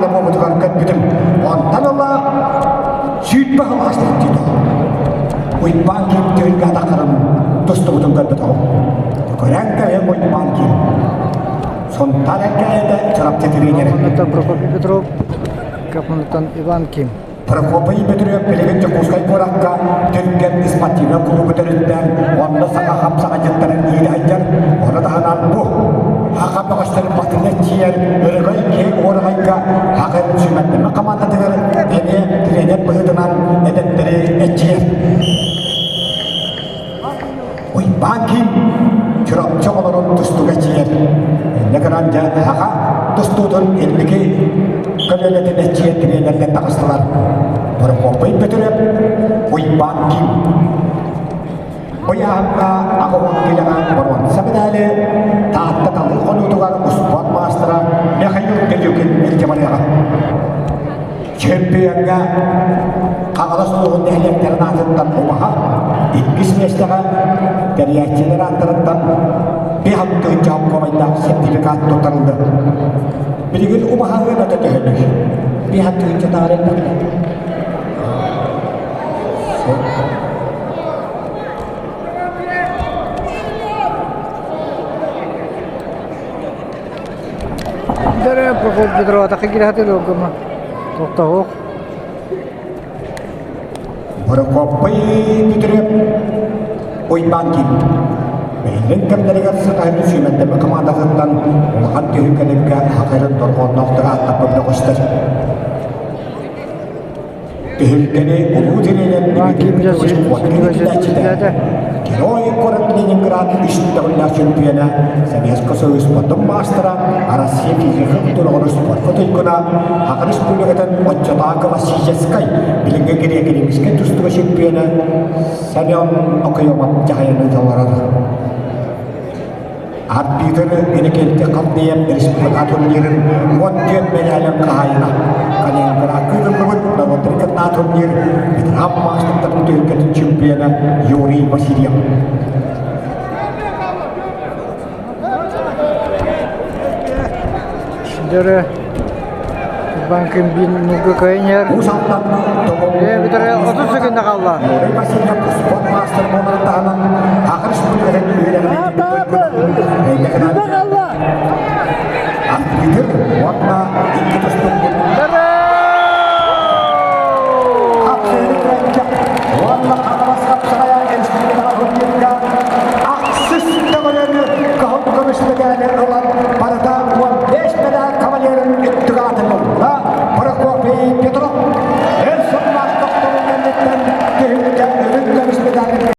финала буолбутугар көрбүтүм. Онтон ыла 20 сыл ааспыт дии Уйбаан Ким түһүлгэ атахтарын тустубутун көрбөтөҕүм. Көрөн кэлэн Уйбаан Ким. Сунтаар эркээйитэ Чурапчы тренерэ. Прокопий Петров, Капманутан Иван Ким. Прокопий Петров билигин Дьокуускай куоракка Түргэн спортивнай кулуубу төрүттээн, онно саха хапсаҕайдьыттарын иилэ сылдьар. Ону таһынан бу Хаха бөҕөстөрүн батыһа тиийэр Өрөгөй киэҥ уораҕайга Хаха сүүмэрдэммит хамаандатыгар эмиэ тренер быһыытынан эдэрдэри эрчийэр. Уйбаан Ким Чурапчы оҕолорун тустууга эрчийэр. Инньэ гынан дьэ Хаха тустуутун инники көлүөнэтин эрчийэр тренердэр таҕыстылар. Прокопий Петров, Уйбаан Ким. Ыйааһыҥҥа 80 киилэҕэ боруонса медали Таатта талыы хонуутугар успуорт маастара Михаил Дедюкин илдьэ барыаҕа. Чемпиоҥҥа Хаҥалас улууһун нэһилиэктэрин аатыттан убаһа, иккис миэстэҕэ тэрийээччилэр ааттарыттан 5 холкуобайдаах сертификат туттарыллар. Билигин убаһа ыаната төһөнүй? 5 тыһыынчатааҕар элбэх. Дөрө Прокоп Петрова киирэ логома. Тоқтоох. Прокопий Петров Уйбаан Ким. Бэйэлэрин кэмнэригэр сатаһын сүүмэрдэммит хамаандатыттан улахан түһүлгэлэргэ хакырын дорҕоонноохтук ааттаппыт бөҕөстөр. Түһүлгэни улуу тренер Дмитрий Петрович Квоткин иитээччитэ, Герой куорат Ленинград үс төгүллээх чөмпүйүөнэ, Советскай Союз спордун маастара, Россия физика культураҕын спорка туйгуна, Саха Республикатын оччотооҕу классическай, билиҥҥи греко-римскэй тустууга чөмпүйүөнэ Семен Окоемов дьаһайан ыыталлара. Арбитр Иннокентий Халдеев республика турнирын 14 медалын хаһаайына. Калининградка ыытыллыбыт норуоттары кытта турнир ветеран маастардарын түһүлгэтин чемпиона Юрий Васильев. Дөрө банкын бин нуга кайнер. Уус Алданы Э, бүтэрэ 30 секунда қалла. Юрий Васильев спорт мастер буоларын таһынан Саха Республикатын үөрэҕин